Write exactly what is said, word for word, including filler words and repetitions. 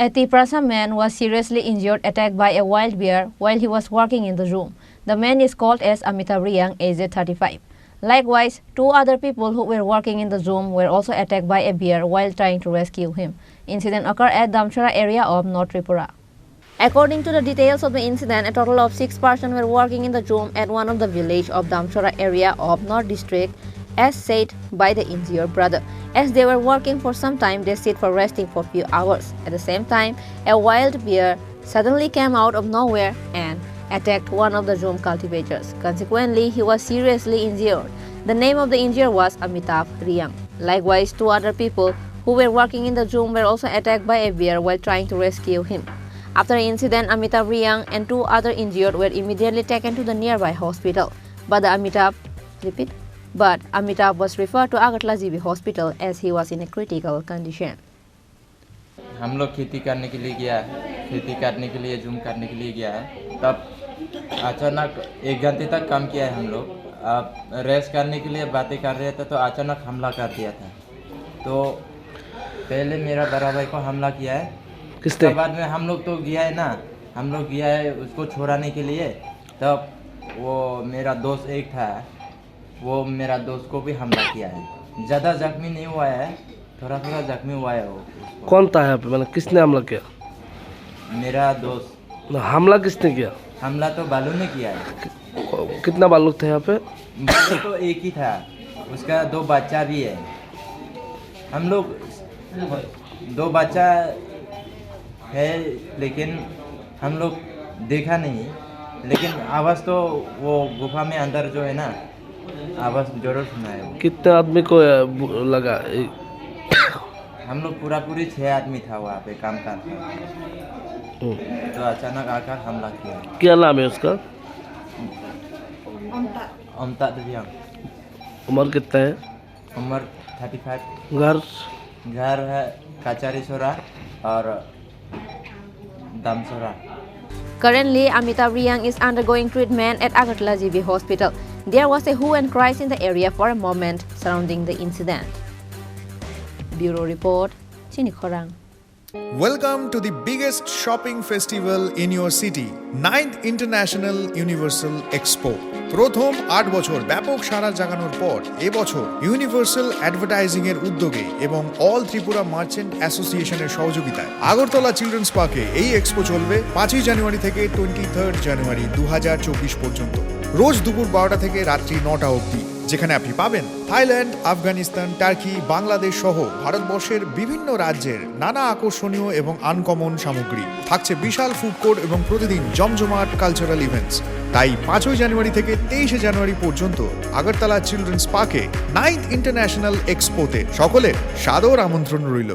A Tiprasa man was seriously injured, attacked by a wild bear while he was working in the room. The man is called as Amitabh Riang, aged thirty-five. Likewise, two other people who were working in the room were also attacked by a bear while trying to rescue him. Incident occurred at Damchara area of North Tripura. According to the details of the incident, a total of six persons were working in the room at one of the village of Damchara area of North District, as said by the injured brother. As they were working for some time, they sit for resting for few hours. At the same time, a wild bear suddenly came out of nowhere and attacked one of the room cultivators. Consequently, he was seriously injured. The name of the injured was Amitabh Riang. Likewise, two other people who were working in the room were also attacked by a bear while trying to rescue him. After the incident, Amitabh Riang and two other injured were immediately taken to the nearby hospital. But the Amitabh, repeat, but Amitabh was referred to Agartala G B hospital as he was in a critical condition. हम लोग खेती करने के लिए गया है, खेती काटने के लिए, जूम काटने के लिए गया है। तब अचानक एक घंटे तक काम किया है हम लोग। अब रेस्ट करने के लिए बातें कर रहे थे, तो अचानक हमला कर दिया था। तो पहले मेरा बड़ा भाई को हमला किया है। किसने? उसके बाद में हम लोग तो गया है ना, हम लोग गया है उसको छुड़ाने के लिए। तब वो मेरा दोस्त एक था, वो मेरा दोस्त को भी हमला किया है। ज़्यादा जख्मी नहीं हुआ है, थोड़ा थोड़ा जख्मी हुआ है वो। उसको कौन था यहाँ पे, मतलब किसने हमला किया? मेरा दोस्त। ना, हमला किसने किया? हमला तो बालू ने किया है। कितना बालू था यहाँ पे? बालू तो एक ही था, उसका दो बच्चा भी है। हम लोग दो बच्चा है, लेकिन हम लोग देखा नहीं, लेकिन आवाज़ तो वो गुफा में अंदर जो है ना, आवाज़ जरूर सुना है। कितने आदमी को अ, बु- लगा? ए- हम लोग पूरा पूरी छः आदमी था वहाँ पे काम करता। हम्म। तो अचानक आकर हमला किया। क्या नाम है उसका? अमता रियांग। उम्र कितना है? उम्र थर्टी फाइव। घर? घर है कचारी छोरा और दामछोरा। Currently, Amitabh Riang is undergoing treatment at Agartala G B Hospital. There was a hue and cry in the area for a moment surrounding the incident. Bureau Report, Chini Khorang. Welcome to the biggest shopping festival in your city, ninth International Universal Expo. প্রথম আট বছর ব্যাপক সাড়া জাগানোর পর এবছর universal advertising এর উদ্যোগে এবং অল ত্রিপুরা মার্চেন্ট অ্যাসোসিয়েশনের সহযোগিতায় আগরতলা চিলড্রেন্স পার্কে এই এক্সপো চলবে পাঁচই জানুয়ারি থেকে টোয়েন্টি থার্ড জানুয়ারি দু পর্যন্ত, রোজ দুপুর বারোটা থেকে রাত্রি নটা অবধি, যেখানে আপনি পাবেন থাইল্যান্ড, আফগানিস্তান, টার্কি, বাংলাদেশ সহ ভারতবর্ষের বিভিন্ন রাজ্যের নানা আকর্ষণীয় এবং আনকমন সামগ্রী। থাকছে বিশাল ফুড কোর্ট এবং প্রতিদিন জমজমাট কালচারাল ইভেন্টস। তাই পাঁচই জানুয়ারি থেকে তেইশে জানুয়ারি পর্যন্ত আগরতলা চিলড্রেন্স পার্কে নাইন্থ ইন্টারন্যাশনাল এক্সপোতে সকলের সাদর আমন্ত্রণ রইল।